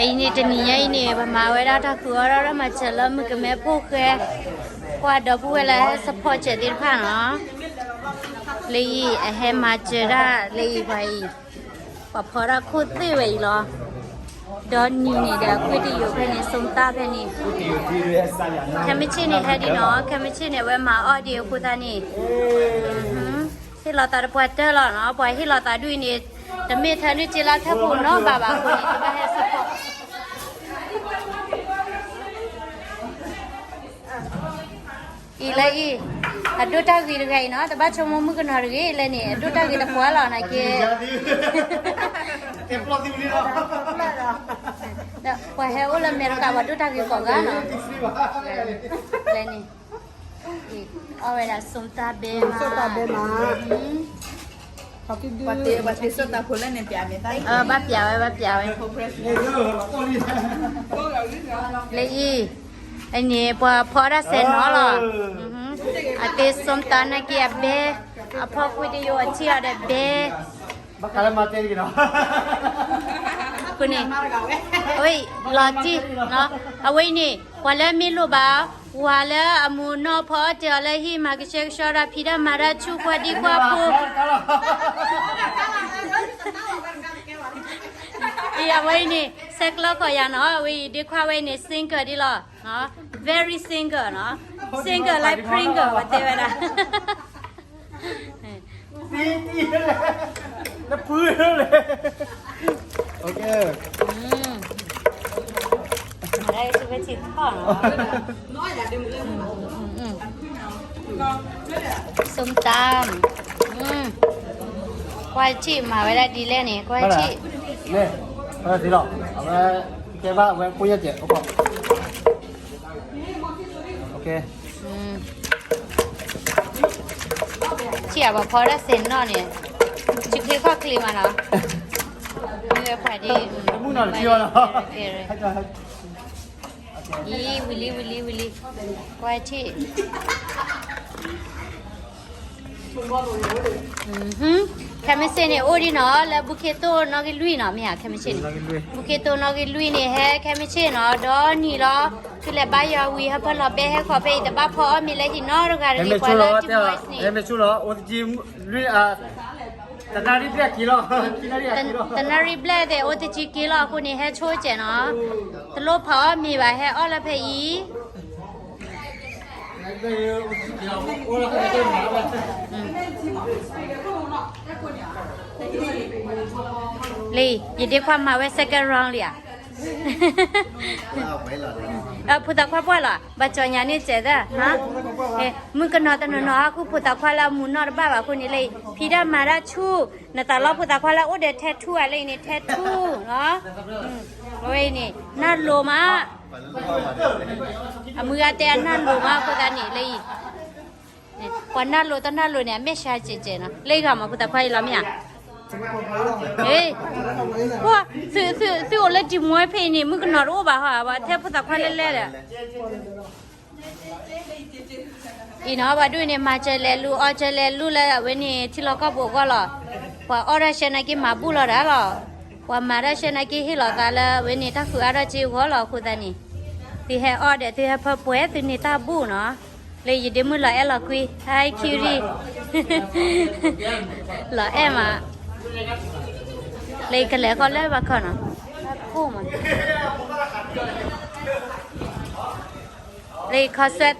အံၤန့ၣ်တနံၤညါအံၤန့ၣ် ပမၤဝဲဒၣ်တၢ်ဃုအီၣ်ဒီးမၤစၢၤလၢမုၣ်ကမဲဖိဃဲ ကွၢ်ဒီပုၢ်ဝဲၢ်လၢဟဲ support စဲးသ့ၣ်တဖၣ်နီၤ. လၢအံၤအဟဲမၤစၢၤဒၣ်လၢအံၤပှၤအံၤ ပှၤဖီဒၣ်ခိၣ်သ့ၣ်ဝဲအံၤလီၤ. ဒီးနံၤန့ၣ်ဒီး ကွ့တယိၤဖဲန့ၣ် စိတၢ်ဖဲန့ၣ် ခဲမုၢ်ဆ့ၣ်န့ၣ်ဟဲဒ်နီၤ ခဲမုၢ်ဆ့ၣ်န့ၣ် အဝဲမၤအီၣ်ဒံးအဃိသတးန့ၣ် ဟ့ၣ်လီၤသးတပှၢ်တၢၢ်လီၤနီၤ ပှၤဟ့ၣ်လီၤသးဒ်အံၤန့ၣ် တမ့ၢ်ထဲနုၢ်က့လၢထဲပူၤနီတဘ့ၣ်ဘၣ်အဃိန့ၣ် တဘၣ်ဟဲ support အံၤလၢအံၤ အဒိၣ်တၢ်ဂ့ၤတဂၤအံၤနီၤ တဘၣ်ဆိကမိၣ်မုၣ်ကနီၤတဂ့ၤလဲၣ်န့ၣ် အဒိၣ်တၢ်ဂ့ၤတပှၢ်လီၤနာ်က့ ပှၤဟဲအိၣ်လၢအမဲရကၤပှၤဒိၣ်တၢ်ဂ့ၤကိးဂၤနီၤ အီၣ်ဝဲဒၣ်စိတၢ်ဘဲမး ဘၣ်ပျးဝဲ ဘၣ်ပျးဝဲ လၢအံၤ အန့ၣ် ပှၤဖီအီၣ်တၢ်စဲးနီၤလီၤ အတ့စိတၢ်နာ်က့အဘဲ အဖီကွ့တယိၤအထံၣ်အီၤဒီးဘဲ ဘၣ်ဃးလၢမၤတဲတဂ့ၤနီၤ အဃိန့ၣ် အဝဲအံၤ လီၤတံၢ် အဝဲအံၤန့ၣ် ပှၤလၢအမ့ၢ်လိၣ်ဘၣ် ဝၤလၢအမူးနီၢ်ဖီအီၣ်တဲာ်အီၤလၢဟံၣ် မၤကဆှဲကဆှီတၢ် ဖံးတၢ်မၤတၢ်ဆူၣ် ကွၢ်ဒံကွၢ်ဖိ အံၤ အဝဲအံၤန့ၣ် ဆဲးကျၢဃီၤယၤနီၤ အဝဲအံၤ ဒ့ခွါဝဲအံၤန့ၣ် single ဒ်လီၤ very single နီၤ single like Pringle ပတဲဝဲဒၣ် နပုၢ်လဲၣ် OK မၤဒၣ်အံၤဆူဖဲထံထီၣ်နီၤ ส้มตำ ကွၢ်ထံၣ်မၤဝဲဒၣ်ဒ်လဲၣ်န့ၣ် ကွၢ်ထံၣ် လဲၣ် အဝဲသ့ၣ်လီၤ အဝဲ ကဲဘၣ်အဝဲကိၣ်ယဲၢ်စဲး OK ထံၣ်အပှၤဖီဒၣ်စဲးနီၣ်န့ၣ် ဆံချ့ခီၣ်ချ့မးနီၤ မ့ၢ်ဝဲပှၤဒ် မုၢ်နီၤတထံၣ်ဘၣ်နီၤ အံၤ ဝံၤလံ ဝံၤလံ ဝံၤလံ ကွၢ်ထံၣ် ခဲမုၢ်ဆ့ၣ်န့ၣ် အိၣ်ဒံးနီၤ လၢဘူခ့တိၢ်နီၣ်ဂံၢ်လွံၢ်နီၤ မ့ၢ်ဧါ ခဲမုၢ်ဆ့ၣ်န့ၣ် ဘူခ့တိၢ်နီၣ်ဂံၢ်လွံၢ်န့ၣ် ဟဲခဲမုၢ်ဆ့ၣ်နီၤ ဒီနံၤလီၤ သုလဲၤဘါယွၤဝံၤ ဟၢဖၢလီၤဘဲဟဲခီဖဲအံၤ တဘၣ်ဖီအီၣ်မ့ၤလၢဟံၣ်နီတဂၤတဂ့ၤ ပှၤလၢ Timor န့ၣ် တနၣ်ရံၣ်ဘျဲၣ်သ့ၣ် အိၣ်တကံက့လီၤ အဃိန့ၣ် ဟဲဆိကဲးနီၤ တလိၣ်ဖီအီၣ်မ့ၤဘၣ် ဟဲအီၣ်လၢဖဲအံၤ လံ ယဒ့ခွါမၤဝဲ second round လံဧါ ဖိသၣ်ခွါပှၢ်လီၤ ဘၣ်ကၠီညါန့ၣ်စဲးသၢ မုၣ်ကနီၤတနီၤနီၤ အဃိဖိသၣ်ခွါလၢအမူးနီၢ်တဘၣ်ဘၣ်အဃိန့ၣ်လံ ဖံးတၢ်မၤတၢ်ဆူၣ် နသးလီဖိသၣ်ခွါလၢအိၣ်ဒီး tattoo အလၢအံၤန့ၣ် tattoo နီၤ အဝဲအံၤန့ၣ် နၢ်လိၤမး အမုၢ်ဂၤတဲအနၢ်လိၤမးအဃိသတးန့ၣ်လၢအံၤ ပှၤနၢ်လိၤတနၢ်လိၤန့ၣ် အမဲာ်ဆှးစဲးစဲးနီၤ လၢဂၤမၤဖိသၣ်ခွါအံၤလီၤမ့ၢ်ဧါ သုအိၣ်လၢ Timor ဖဲအံၤန့ၣ် မုၣ်ကနီၤတအိၣ်ဘၣ်ဟီ ပှၤထဲဖိသၣ်ခွါလဲၣ်လဲၣ်ဒီး အံၤနီၤ ပှၤဒိၣ်န့ၣ် မၤစၢၤလဲၤလူၤ အီစၢၤလဲၤလူၤလၢအဝဲန့ၣ် ထံလီၢ်ကီၢ်ပူၤအဂီၢ်လီၤ. ပှၤအီၣ်တၢ်ဆှဲနာ်က့မၤဘူၣ်လီၤဒၣ်လီၤ. ပှၤမၤတၢ်ဆှဲနာ်က့ဟ့ၣ်လီၤသးလၢအဝဲန့ၣ် တၢ်ဃုအါထီၣ်က့အဂီၢ်လီၤ. အဃိသတးန့ၣ် သုဟဲအီၣ်ဒီးသုဟဲဖၢပှဲၤသုန့ၢ်တၢ်ဘူၣ်နီၤ. လၢယဒ့မုၣ်လီၤအဲၣ်လီၤကွံ ဟဲခံရံၣ် လီၤအဲၣ်မး လၢယကလဲၤဃီလၢဘၣ်ခီနီၤ တၢ်ခိၣ်မး လၢယခီဆွဲတိ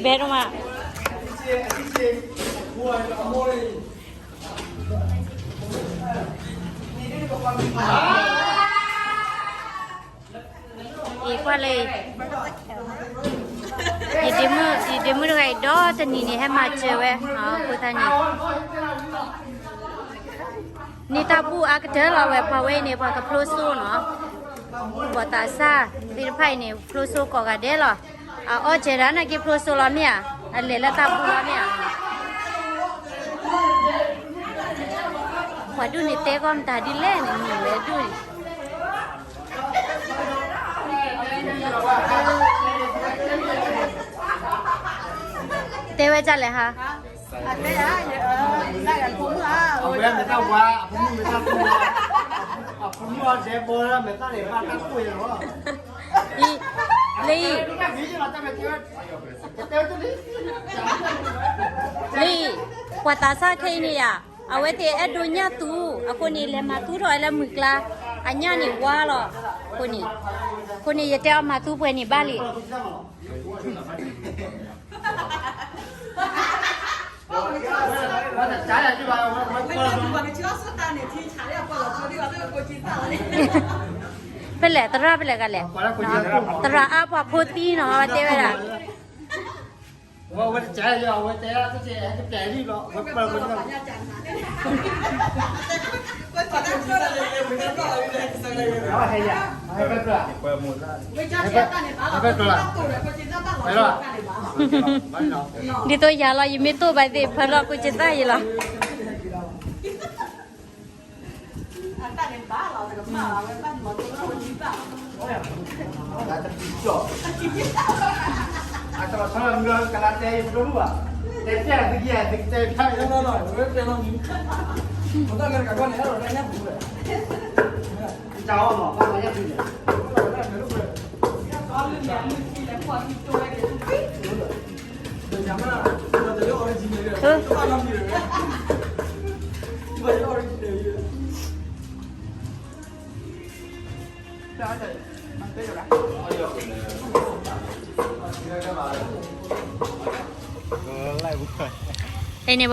ဘဲဒိၣ်မး အံၤကွၢ်လၢ ယဒ့မုၣ် ယဒ့မုၣ်တဂၤအံၤ ဒီတနံၤန့ၣ် ဟဲမၤစၢၤဝဲ အဃိသတးန့ၣ် န့ၢ်တၢ်ဘူၣ်အါကတၢၢ်လီၤဝဲ ပှၤဝဲအံၤန့ၣ် ပှၤကဖျိစိနီၤ ဘူၣ်ဘီၣ်သးစၢ်သ့ၣ်တဖၣ်အံၤန့ၣ် ဖျိစိကိးဂၤဒဲးလီၤ. အအီၣ်စဲၤတၢ်နာ်က့ဖျိစိလီၤမ့ၢ်ဧါ, အလဲၤလၢတၢ်ဘူၣ်လီၤမ့ၢ်ဧါ. ပှၤဒူၣ်န့ၣ်တဲကီၢ်မတၤဒ်လဲၣ်န့ၣ် မ့ၢ်ဝဲဒူၣ်န့ၣ် တဲဝဲဒ်လဲၣ်ဟါ. မဲာ်သၣ်ဝါ အဖိမုၣ်မဲာ်သၣ်သူလီၤ, အဖိမုၣ်အီၤဒဲဘီလၢမဲာ်သၣ်န့ၣ် ဘၣ်တၢ်ကိၢ်ယလီၤ, အံၤ, လၢအံၤ, လၢအံၤ, ပှၤသးစၢ်ခဲအံၤန့ၣ်ယၤ, အဝဲသ့ၣ်အဲၣ်ဒိးညၣ်သူ, အဃိန့ၣ် လဲၤမၤသူထီၣ်ဝဲလၢမုၢ်ကျါ, အညၣ်န့ၣ်ဝါလီၤ, အဃိန့ၣ်, အဃိန့ၣ် ယတဲအီၤမၤသူပှဲၤန့ၣ်ဘၣ်လံ. ဖဲလဲၣ် သရၣ်ဖဲလဲၣ်ဂၤလဲၣ်, သရၣ်အါပှၤဖိသံနီၤ တဲဝဲဒၣ်, ဒ်သိးယၤလီၤ ယမ့ၢ်တိၢ်ဘၣ်သ့ၣ် ဖၢလီၤကိးကသၣ်ယလီၤ. အံၤန့ၣ် ပှၤမၤစၢၤတၢ်စဲးနီၤ, သ့ၣ်ဆါလဲၤကူၣ်လီၤ. အံၤ အဝဲအံၤန့ၣ် ပှၤ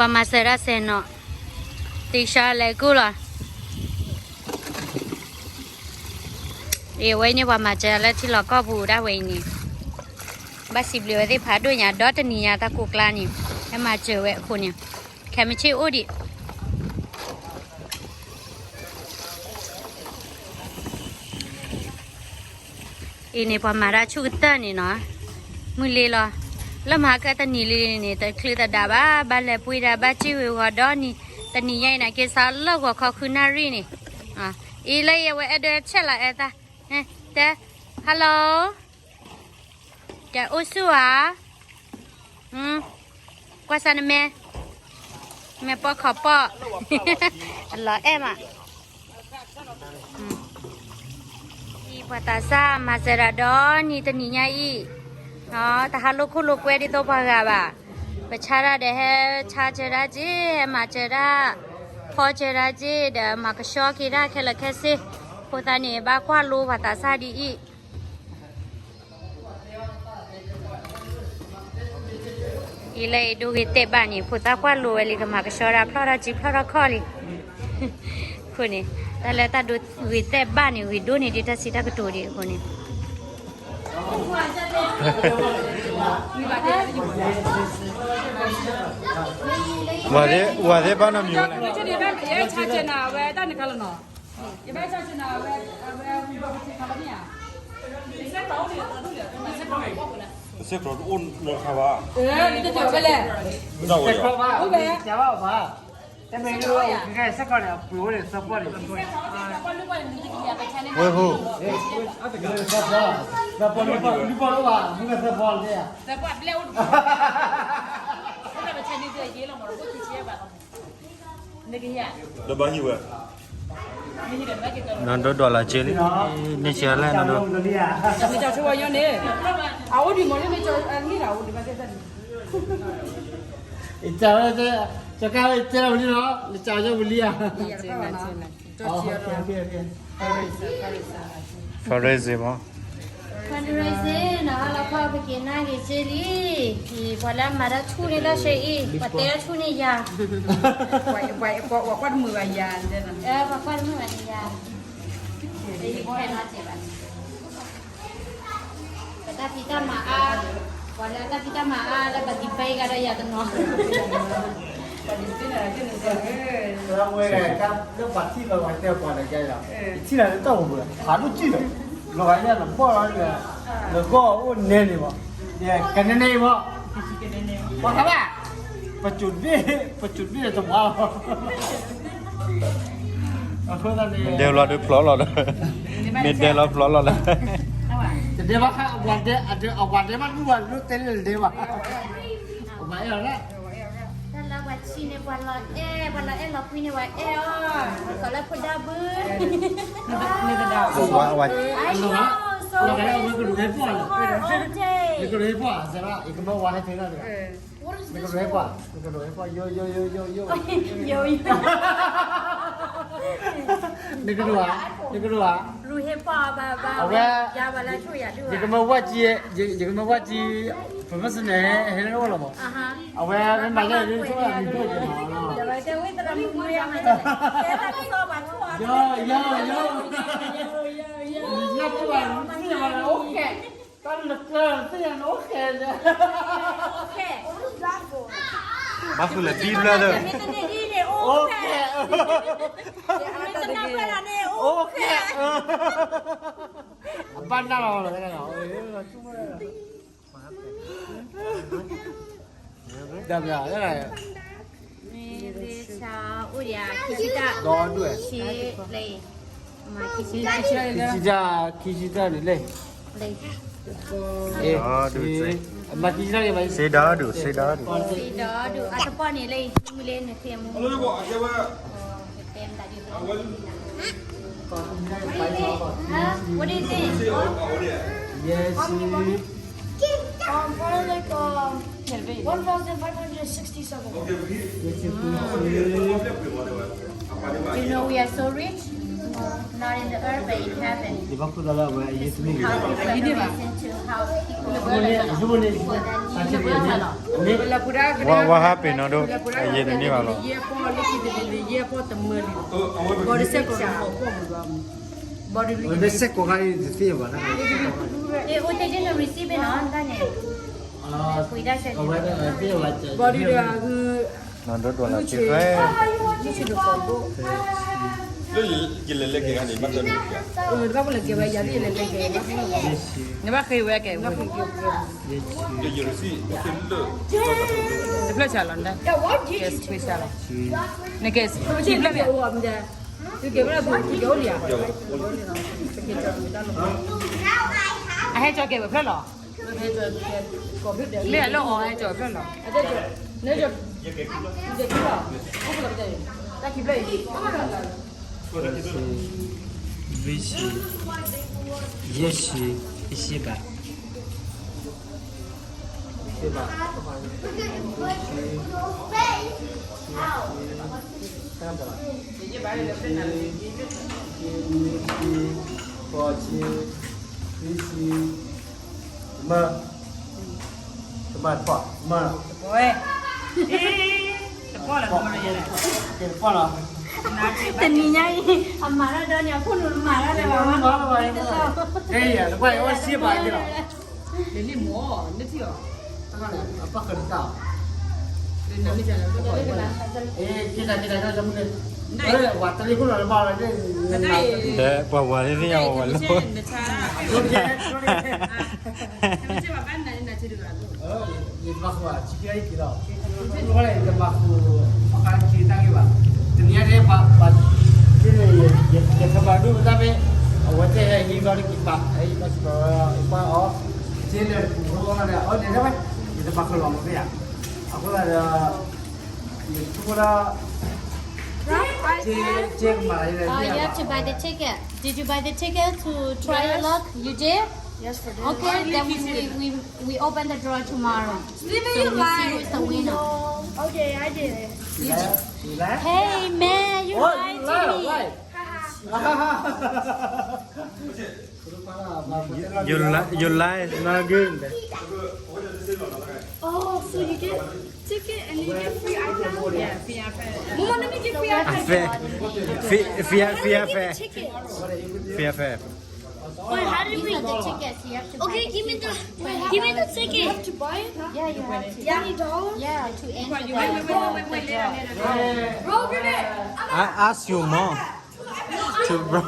မၤစၢၤလၢထံလီၢ်ကီၢ်ပူၤဒၣ်ဝဲအံၤန့ၣ်, ဘၣ်စံးဘျုးဝဲသ့ၣ်ဖးဒိၣ်ညါ ဒီတနံၤညါတၢ်ကိးကျါန့ၣ်, ဟဲမၤစၢၤဝဲအဃိန့ၣ်, ခဲမုၢ်ဆ့ၣ်အိၣ်ဒံး အံၤန့ၣ် ပှၤမၤတၢ်ဆူၣ်ကတၢၢ်န့ၣ်နီၤ, မုၢ်လ့လီၤ. လၢမၤကတနံၤလံန့ၣ် တချုးသဒၣ်ဘၣ်, ဘၣ်လဲၤပှ့ၤဒၣ် ဘၣ်စံၣ်ဝဲဂီၤဒီနံၤ, တနံၤညါအံၤန့ၣ် က့ၤစးလၢဂီၤခီဃုနၣ်ရံၣ်န့ၣ်, အံၤလၢအံၤ အဝဲအဲၣ်ဒိးဆဲးလီၤအဲၣ်သး, တဲ, hello, တဲအိၣ်ဆူၣ်ဧါ, ကွၢ်စၢ်နမဲာ်, မဲာ်ပီခီၣ်ပီ, အလီၤအဲၣ်မး. အံၤ ပှၤသးစၢ်မၤစၢၤဒၣ်ဒီနံၤတနံၤညါအံၤ, တဟးလိာ်ခိၣ်လိာ်ကွဲဒ်သိးပှၤဂၤဘၣ်. ပဆါတၢ်ဒီးဟဲဆါစၢၤတၢ်က့, ဟဲမၤစၢၤတၢ်, ဖီစၢၤတၢ်က့, ဒီးမၤကဆှီက့ၤတၢ်ခဲလၢာ်ခဲဆ့, အဃိသတးန့ၣ် ဘၣ်ကွၢ်လိပှၤသးစၢ်ဒ်အံၤ အံၤလၢအံၤဒိဂ့ၤတဲာ်ဘၣ်န့ၣ် ဖိသၣ်ကွၢ်လိဝဲလံ ကမၤကဆှီတၢ်ဖျီၣ်တၢ်စု ဖျီၣ်ထီၣ်ခီၣ်လံ. အဃိန့ၣ် တၢ်လၢတၢ်ဒိဂ့ၤတဲာ်ဘၣ်န့ၣ် ဂ့ၤဒိၣ်န့ၢ်ဒံးတၢ်စံးတၢ်ကတိၤဒံးအဃိန့ၣ် ဝၤသ့ၣ်ဘၣ်နီတမံၤဝဲလဲၣ်. စဲးကျိးတအိၣ်လၢခါဘၣ်. တၢ်ဝဲလဲၣ်. တမ့ၢ်လၢ ကဲစဲးကျိးန့ၣ် အပှ့ၤအိၣ်န့ၣ် သၢပီၢ်န့ၣ် ဝဲၢ်ဖိ သၢပီၢ် သၢပီၢ်တအိၣ်ဘၣ် မ့ၢ်သၢပီၢ်လၢ ဒီးဘၣ်ဟံၣ်ဝဲ နဒိးဒိးလီၤက့ၤလံ န့ၢ်ဆံးအလဲၣ်နဒိး နကၠီဆိဝဲညီန့ၣ် အအိၣ်ဒံးမ့ၢ်လၢနကၠီအမ့ၢ်လၢအအိၣ်ဒံးဘၣ်သ့ၣ်သၣ်န့ၣ် ကၠီဝဲတဲ ကၠီကါဝဲတဲဝံၤလံလီၤ နကၠီဝံၤလံဧါ fundraising မး fundraising နီၤ ဟါလီၤခီပက့ၤနာ်က့ၤက့လံ ပှၤလၢအမၤတၢ်ဆူၣ်န့ၣ်တၢ်ဆဲအံၤ ပှၤတဲတၢ်ဆူၣ်န့ၣ်ယၤ ပှၤကွၢ်တမုာ်ဘၣ်ယၤ ပှၤကွၢ်တမုာ်ဘၣ်န့ၣ်ယၤ ပတၢ်ဖံးတၢ်မၤအါ ပှၤလၢတၢ်ဖံးတၢ်မၤအါလၢပဒံးဖဲအံၤဂၤဒီးယၤတနီၤ လၢပှၤထံၣ်လီၤပှၤတဲပှၤလၢယၤလီၤ ယထံၣ်လီၤလၢတၢ်အိၣ်ဘၣ် ဖးဒိၣ်စံၣ်လီၤ လီၤဂာ်ညါလၢဘီၣ်လီၤ လၢဂီၢ်အိၣ်နဲန့ၣ်ဘၣ် ကနဲနဲအံၤဘၣ် ပှၤခါဘၣ် ပစိၤတဘ့ၣ် ပစိၤတဘ့ၣ်တမၤလီၤ အဃိသတးန့ၣ် မ့ၢ်ဒဲလီၤဒုးဖျီလီၤဒီး မ့ၢ်ဒဲလီၤဖျီလီၤလၢ တဒဲဘၣ် အဝၤဒဲ အဝၤဒဲဘၣ်မုၢ်ဝၤလိၣ်တဲလၢတဒဲဘၣ် ပမၤအဲၣ်လီၤလၢ တၢ်လၢပှၤဆ စံးန့ၣ် ပှၤလီၤအဲၣ်, ပှၤလီၤအဲၣ်လီၤကွံန့ၣ် ပှၤအဲၣ်အီၤ, ပှၤကိးလၢဖိဒၣ်ဘု, နကဒိးဟဲပှၢ်လီၤ, နကဒိးဟဲပှၢ်စဲးဘၣ်, ယကမၢဝါဟဲထဲဒၣ်တဂၤ, နကဒိးဟဲပှၢ်, နကဒိးဟဲပှၢ်, ယိယိယိယိယိ, နကဒိးဧါ, နကဒိးဧါ, အဝဲ, ယကမၢဝၢ်ကံ, ယကမၢဝၢ်ကံ, ပမ့ၢ်စနဲ ဟဲလၢနအိၣ်လီၤမး, အဝဲမ့ၢ်မၤယဲၢ်န့ၣ် ဆိၣ်ဂ့ၤမံၤဒိၣ်ကဲမးလီၤ, ယိယိယိ, နကဘၣ်မံၤဘၣ်, အိၣ်ကဲ, တၢ်လၢကျၢၢ်သ့ၣ်ညါန့ၣ် အိၣ်ကဲ, ဘၣ်ဃုလၢဘံဘျၢၣ်ဒီး, အိၣ်ကဲ, အိၣ်ကဲ, အဘၣ်နၢ်လီၤလီၤ, တၢ်ဘျါ, အိၣ်ဒံး, ဒီဒူၣ်, ခံဆံတၢ်, ခံဆံတၢ်, ခံဆံတၢ်န့ၣ်လဲၣ်, မၤခံဆံတၢ်န့ၣ်, စ့ဒီဒူၣ်, စ့ဒီဒူၣ်, စ့ဒီဒူၣ်, အတပီၢ်န့ၣ်လဲၣ်, မုၢ်လၢနဖဲမူ What do you think? Yes. Um, probably like, um, one thousand five hundred sixty-seven. You know, we are so rich, not in the earth, but in heaven. How people listen to how people. What, what happened, no? အယံၤတန့ၢ်ဘၣ်လီၤ. ဘၣ်ဒီးစဲးကိးခါအံၤတသ့ဘၣ်, အ့ အိၣ်တဲဒ်န့ၣ် receipt ဘ့ၣ်နီၤ, တၢ်န့ၣ်, ပှ့ၤဒၣ်စဲး, ဘၣ်ဒီး, နီၢ်ဒိၣ်ဒိၣ်လၢ်က့ၤ, လၢယလဲၤလဲၤကဲၤန့ၣ်, ဘၣ်လဲၤကဲၤဝဲ, ယၤဒ်လဲၤလဲၤကဲၤ, နဘၣ်ဃ့ဝဲကဲၤ, တဖျၢၣ်ဆါလီၤ, နကဲၤဖျၢၣ်မ့ၢ်, အဟဲကၠီကဲၤဝဲဖျၢၣ်လီၤ, မ့ၢ်အလီၢ်အီၤဟဲကၠီဖျၢၣ်လီၤ, တၢ်ခံဖျၢၣ်အံၤ, ယဲၢ်ဆံ, ယဲၢ်ဆံ, ယဲၢ်ဆံဘၣ်, ယဲၢ်ဆံဘၣ်, တၢ်ဘၣ်, ယဲၢ်ဆံ, ယဲၢ်ဆံ, ဃိးဆံ, ခွံဆံ, တမၢ, တမၢတပီၢ်, တမၢ, တပီၢ်လီၤ, တပီၢ်လီၤ, တနံၤညါအံၤ အမၤတၢ်ဒီးန့ၣ် အခိၣ်နူာ်မၤတၢ်လၢၤဘၣ်, တပီၢ်အံၤအိၣ်စ့ဘၣ်လီၤ, လၢလံမ့ၢ်, နထံၣ်အီၤ, အပၢ်ဃၢၤတတၢ်အီၤ, က့ၤတၢ်က့ၤတၢ်က့ၤတၢ်မုၢ်န့ၣ်, ဝၤတလံၤခိၣ်လီၤလၢဘၣ်လီၤ, ဒီးပှၤဝၤန့�်သ့ၣ်ညါဝဲလီၤ, ယတမၤဃုာ်အဆံးကဲအံၤက့ၤလီၤ, ယတမၤဃုာ်အဆံးကဲအံၤက့ၤလီၤ, အခါက့ၤတၢ်ဂ့ၢ်ဘၣ်, တနံၤညါန့ၣ် ပှၤ, ပှၤ, ယ, ယ, ယထၢဘၣ်ဒိၣ်ပတၢ်ဖဲ, အဝဲသ့ၣ်ဟဲဟံးဘျီတက့ၤပာ်, ဟဲဟံးဘျီစ့ၢ်ကီး, ယပာ်အီၤ, ယလဲၤတပူၤဃီလီၤဒီး အီၤန့ၣ်ဒၣ်ဝဲ, ယတမၤဃုာ်လီၤမ့ၢ်ဧါ, အဃိသတးဒီး Ralph, I, ကဲ, ကဲကမၤလၢ uh, you have to buy the ticket. Did you buy the ticket to try your luck? You did? Yes, I did. Okay, then we, we, we, we open the draw tomorrow. So we see who's the winner. Okay, I did it. You did. Hey, man, you lied to me. You, you lie, you lie is not good. Oh, so you get ticket and you get free iPad? Yeah, free iPad. Mama, let me get free iPad. Free, free, free iPad. Free iPad. Wait, how do we? These are the tickets. You have to buy. Okay, give me the, give me the ticket. You have to buy it? Yeah, you have to. Twenty dollars? Yeah, to enter the, wait, wait, wait, wait, wait, wait. Bro, give it. I ask your mom to bro.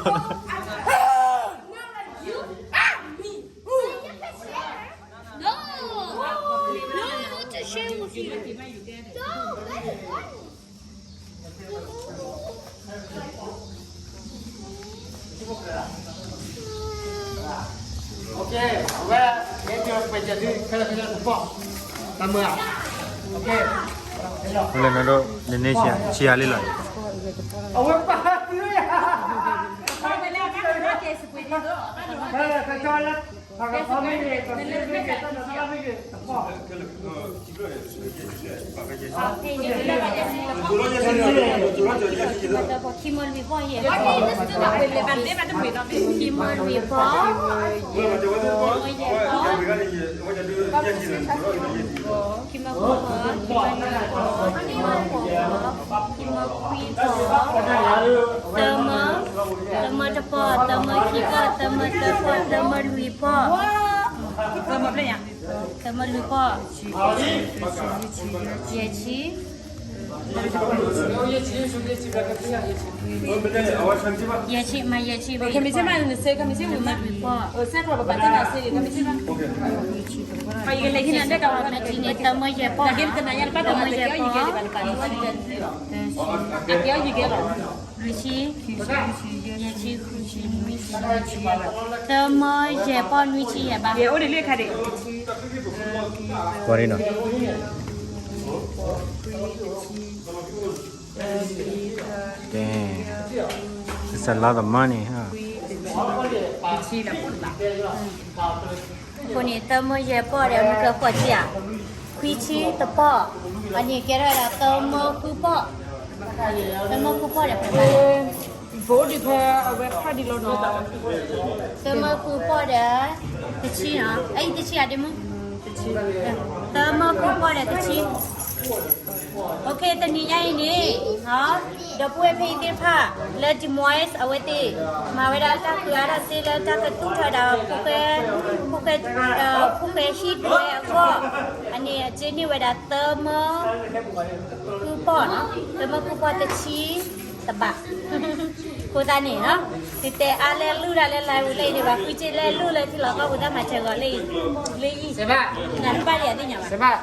No! No, I want to share with you. No, that is funny. Okay, အဝဲ, ဟဲက့ၤပှဲၤကဲၤဒုး ခဲလၢာ်ခဲလၢာ်တပီၢ်, တၢ်မုၢ်ဧါ, okay, ဟဲလီၤ, လဲၤနၤဒိၣ် နန့ၢ်ဆံးယၤလံလီၤ. ခံမၢလွံၢ်ပီၢ်ယဲၢ်, ခံမၢလွံၢ်ပီၢ်, ခံမၢဃုပီၢ်, ခံမၢဃုပီၢ်, ခံမၢဃိးပီၢ်, ခံမၢခွံပီၢ်, သၢမၢ, သၢမၢတပီၢ်, သၢမၢခံပီၢ်, သၢမၢသၢပီၢ်, သၢမၢလွံၢ်ပီၢ်, သၢမၢလွံၢ်ပီၢ်, ယဲၢ်ဆံ, ယဲၢ်ဆံ, မ့ၢ်ယဲၢ်ဆံ, သၢမၢလွံၢ်ပီၢ်, သၢမၢယဲၢ်ပီၢ်, သၢဆံ, လွံၢ်ဆံ, ယဲၢ်ဆံ, ဃုဆံ, နွံဆံ, သၢမၢယဲၢ်ပီၢ် နွံဆံယဲၢ်ဘၣ်. ကဲ, it's a lot of money, huh? အဃိန့ၣ် သၢမၢယဲၢ်ပီၢ်ဒီး မုၢ်ကၢၢ်ဃိးဆံဧါ, ခွံဆံတပီၢ်, အန့ၣ်ကဲထီၣ်ဝဲဒၣ် သၢမၢဃုပီၢ်, သၢမၢဃုပီၢ်ဒီး ဖဲဘၣ်, ဘိဒ်ဖဲအဝဲဖးဒ်လီၤနီၤ, သၢမၢဃုပီၢ်ဒီး တဆံနီၤ, အအံၤ တဆံဧါ ဒ့မုၣ်, သၢမၢဃုပီၢ်ဒီး တဆံ. OK, တနံၤညါအံၤန့ၣ်, ဒီပုၢ်ဝဲၢ်ဖဲအံၤသ့ၣ်တဖၣ် လၢ Des Moines အဝဲသ့ၣ် မၤဝဲဒၣ်တၢ်ဃုအါထီၣ်စ့လၢတၢ်ကသူၣ်ထီၣ်ဝဲဒၣ် ဖိဃဲ, ဖိဃဲ, ဖိဃဲဟံၣ်ဒွဲအဂီၢ်, အန့ၣ်အစ့န့ၢ်ဝဲဒၣ် သၢမၢဃုပီၢ်နီၤ, သၢမၢဃုပီၢ် တဆံတဘး. အဃိသတးန့ၣ်နီၤ, သုတဲအါလဲၣ်လုၢ်ဒၣ်လၢ live လၢအံၤဒံးဘၣ်, ဃုစ့လဲၣ်လုၢ်လၢထံလီၤကီၢ်ပူၤ တၢ်မၤစၢၤဂီၤလၢအံၤ, လၢအံၤ, နတဘၣ်လံအသ့ၣ်ညါဘၣ်.